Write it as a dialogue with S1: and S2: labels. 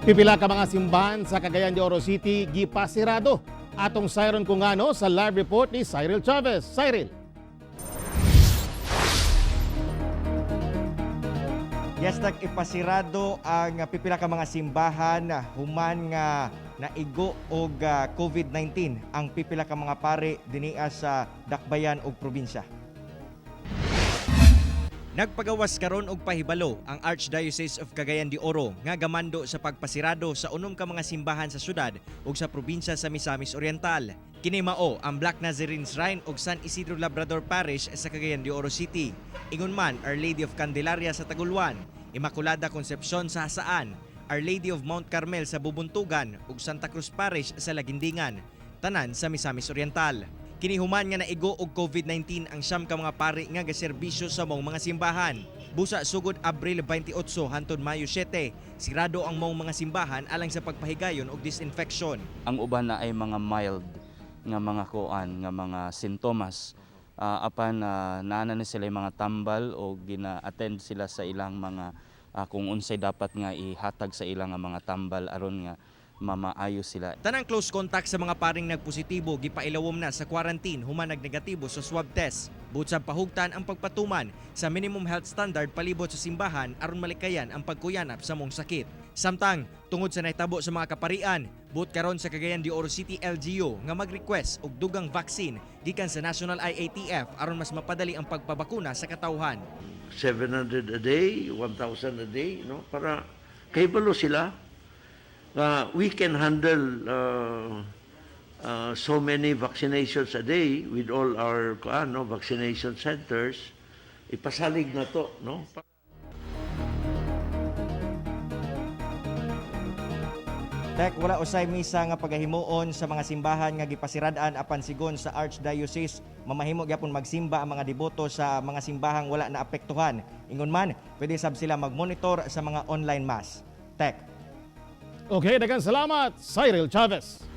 S1: Pipila ka mga simbahan sa Cagayan de Oro City gipasirado. Atong sayron kung ano sa live report ni Cyril Chavez. Cyril.
S2: Yes, ipasirado ang pipila ka mga simbahan human nga naigo og COVID-19 ang pipila ka mga pare dinia sa dakbayan ug probinsya. Nagpagawas karon og pahibalo ang Archdiocese of Cagayan de Oro nga gamando sa pagpasirado sa unom ka mga simbahan sa syudad ug sa probinsya sa Misamis Oriental. Kini mao ang Black Nazarene Shrine ug San Isidro Labrador Parish sa Cagayan de Oro City. Ingon man Our Lady of Candelaria sa Taguluan, Immaculada Concepcion sa Jasaan, Our Lady of Mount Carmel sa Bubuntugan ug Santa Cruz Parish sa Laguindingan, tanan sa Misamis Oriental. Kini human nga naigo og COVID-19 ang 9 ka mga pari nga gaserbisyo sa maong mga simbahan. Busa sugod Abril 28 hantod Mayo 7, sirado ang maong mga simbahan alang sa pagpahigayon og disinfection.
S3: Ang uban na ay mga mild nga mga kuan nga mga sintomas, apan naa na ni sila yung mga tambal o gina-attend sila sa ilang mga kung unsay dapat nga ihatag sa ilang nga mga tambal aron nga mamaayo sila.
S2: Tanang close contact sa mga paring nagpositibo gipailawom na sa quarantine human nagnegatibo sa swab test. Buot sa pahugtan ang pagpatuman sa minimum health standard palibot sa simbahan aron malikayan ang pagkuyanap sa mong sakit. Samtang tungod sa nahitabo sa mga kaparian, buot karon sa Cagayan de Oro City LGU nga mag-request og dugang vaccine gikan sa National IATF aron mas mapadali ang pagpabakuna sa katawhan.
S4: 700 a day, 1,000 a day, no? Para kahibalo sila we can handle so many vaccinations a day with all our ano, vaccination centers. Ipasalig na to, no?
S2: Tek, wala usay misa nga pagahimuon sa mga simbahan nga gipasirad-an apan sigon sa Archdiocese, mamahimo gyapon magsimba ang mga deboto sa mga simbahang wala na apektuhan. Ingon man, pwede sab sila magmonitor sa mga online mass. Tek.
S1: Okay, daghang salamat, Cyril Chavez.